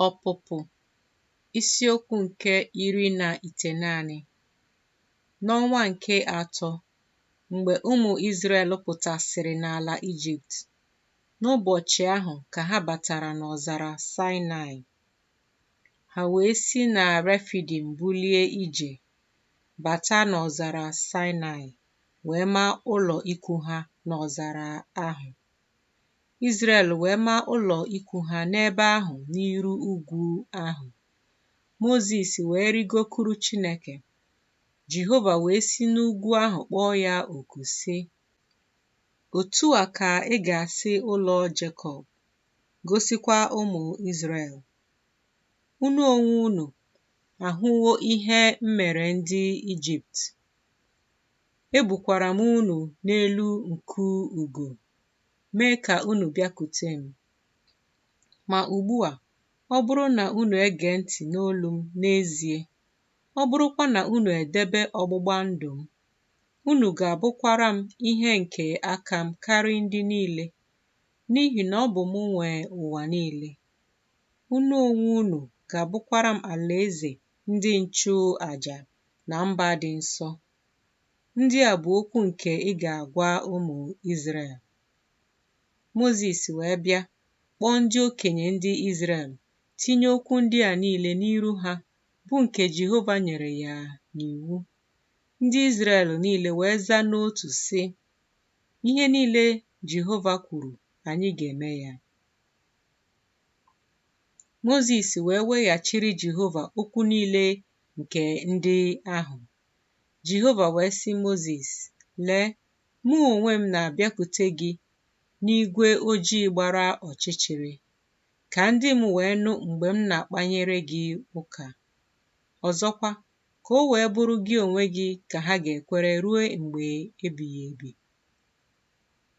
Ọpụpụ isiokwu nke 19. N'ọnwa nke atọ, mgbe ụmụ Izrel pụtasịrị n'ala Ijipt, n'ụbọchị ahụ ka ha batara n'ọzara Saịnaị. Ha wee si na Refidim bulie ije, bata n'ọzara Saịnaị, wee maa ụlọ ikwu ha n'ọzara ahụ. Izrel wee maa ụlọ ikwu ha n'ebe ahụ n'iru ugwu ahụ. Mozis wee rịgokwuru Chineke. Jehova wee si n'ugwu ahụ kpọọ ya oku, sị, Otu a ka ị ga-asị ụlọ Jekọb, gosikwa ụmụ Izrel, Unu onwe unu ahụwo ihe m mere ndị Ijipt, ebukwara m unu n'elu nku ugo, mee ka unu bịakute m. Ma ugbu a, ọ bụrụ na unu egee ntị n'olu m n'ezie, ọ bụrụkwa na unu edebe ọgbụgba ndụ m, unu ga-abụkwara m ihe nke aka m karị ndị niile, n'ihi na ọ bụ mụ nwe ụwa niile. Unu onwe unu ga-abụkwara m alaeze ndị nchụaja na mba dị nsọ. Ndị a bụ okwu nke ị ga-agwa ụmụ Izrel. Mozis wee bịa, kpọọ ndị okenye ndị Izrel, tinye okwu ndị a niile n'iru ha, bụ nke Jehova nyere ya n'iwu. Ndị Izrel niile wee zaa n'otu, sị, Ihe niile Jehova kwuru, anyị ga-eme ya. Mozis wee weghachiri Jehova okwu niile nke ndị ahụ. Jehova wee sị Mozis, Lee, mụ onwe m na-abịakwute gị n'igwe ojii gbara ọchịchịrị, ka ndị m wee nụ mgbe m na-akpanyere gị ụka. Ọzọkwa, ka o wee bụrụ gị onwe gị ka ha ga-ekwere ruo mgbe ebighị ebi.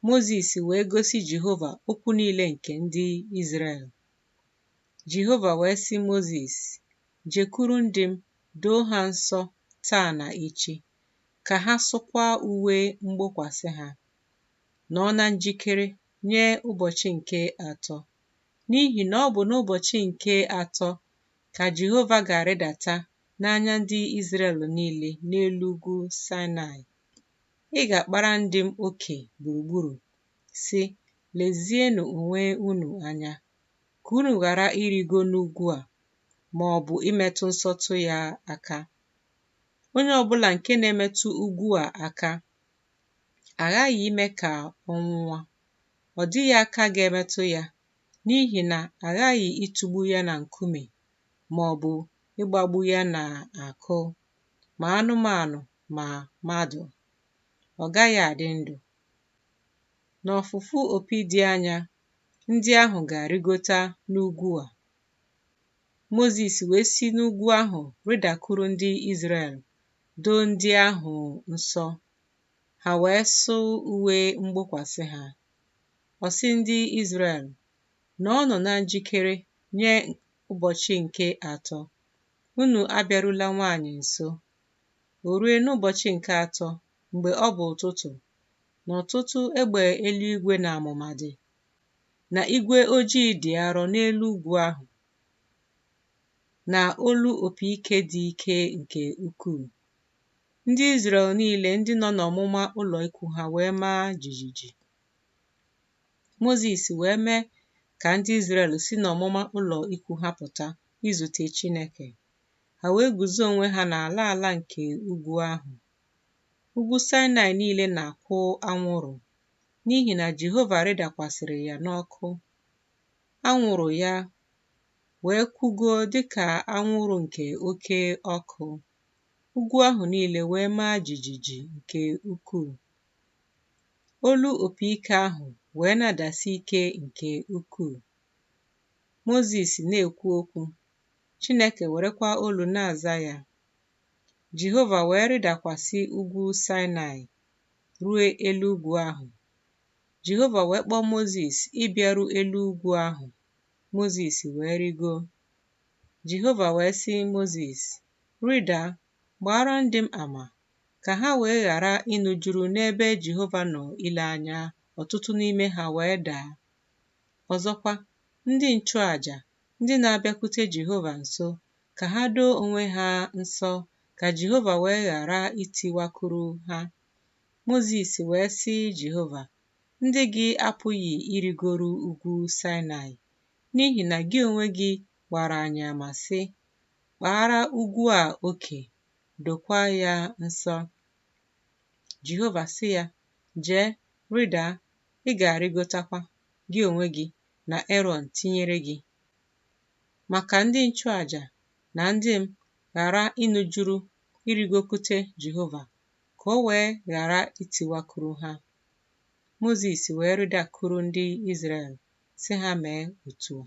Mozis wee gosi Jehova okwu niile nke ndị Izrel. Jehova wee sị Mozis, Jekwuru ndị m, doo ha nsọ taa na echi, ka ha sụkwaa uwe mgbokwasị ha, nọọ na njikere nye ụbọchị nke atọ, n'ihi na ọ bụ n'ụbọchị nke atọ ka Jehova ga-arịdata n'anya ndị Izrel niile n'elu ugwu Saịnaị. Ị ga-akpara ndị m oke gburugburu, sị, Lezienụ onwe unu anya, ka unu ghara ịrịgo n'ugwu a, ma ọ bụ imetụ nsọtụ ya aka. Onye ọ bụla nke na-emetụ ugwu a aka, a ghaghị ime ka ọ nwụọ. Ọ dịghị aka ga-emetụ ya, n'ihi na a ghaghị ịtụgbu ya na nkume, ma ọ bụ ịgbagbu ya na akụ, ma anụmanụ ma mmadụ. Ọ gaghị adị ndụ. N'ọfụfụ opi dị anya, ndị ahụ ga-arịgota n'ugwu a. Mozis wee si n'ugwu ahụ rịdakwuru ndị Izrel, doo ndị ahụ nsọ. Ha wee sụ uwe mgbokwasị ha. Ọ sị ndị Izrel, Nọọnụ na njikere nye ụbọchị nke atọ. Unu abịarula nwaanyị nso. O rue n'ụbọchị nke atọ, mgbe ọ bụ ụtụtụ, na ọtụtụ egbe eluigwe na amụma dị, na igwe ojii dị arọ n'elu ugwu ahụ, na olu opi ike dị ike nke ukwuu. Ndị Izrel niile ndị nọ n'ọmụma ụlọ ikwu ha wee maa jijiji. Mozis wee mee ka ndị Izrel si n'ọmụma ụlọ ikwu ha pụta izute Chineke. Ha wee guzo onwe ha n'ala ala nke ugwu ahụ. Ugwu Saịnaị niile na-akwụ anwụrụ, n'ihi na Jehova rịdakwasịrị ya n'ọkụ. Anwụrụ ya wee kwụgoo dị ka anwụrụ nke oke ọkụ. Ugwu ahụ niile wee maa jijiji nke ukwuu. Olu opi ike ahụ wee na-adasi ike nke ukwuu. Mozis na-ekwu okwu, Chineke werekwa olu na-aza ya. Jehova wee rịdakwasị ugwu Saịnaị, rue elu ugwu ahụ. Jehova wee kpọọ Mozis ịbịaru elu ugwu ahụ, Mozis wee rịgoo. Jehova wee sị Mozis, Rịda, gbaara ndị m ama, ka ha wee ghara ịnụjuru n'ebe Jehova nọ ile anya, ọtụtụ n'ime ha wee daa. Ọzọkwa, ndị nchụaja, ndị na-abịakwute Jehova nso, ka ha doo onwe ha nsọ, ka Jehova wee ghara itiwakuru ha. Mozis wee sị Jehova, Ndị gị apụghị ịrịgoru Ugwu Saịnaị, n'ihi na gị onwe gị gbaara anyị ama, sị, Kpaara ugwu a oke, dokwaa ya nsọ. Jehova sị ya, Jee, rịdaa, ị ga-arịgotakwa, gị onwe gị, na Erọn tinyere gị. Ma ka ndị nchụaja na ndị m ghara inujuru ịrịgokwute Jehova, ka o wee ghara itiwakuru ha. Mozis wee rịdakwuru ndị Izrel, sị ha mee otu a.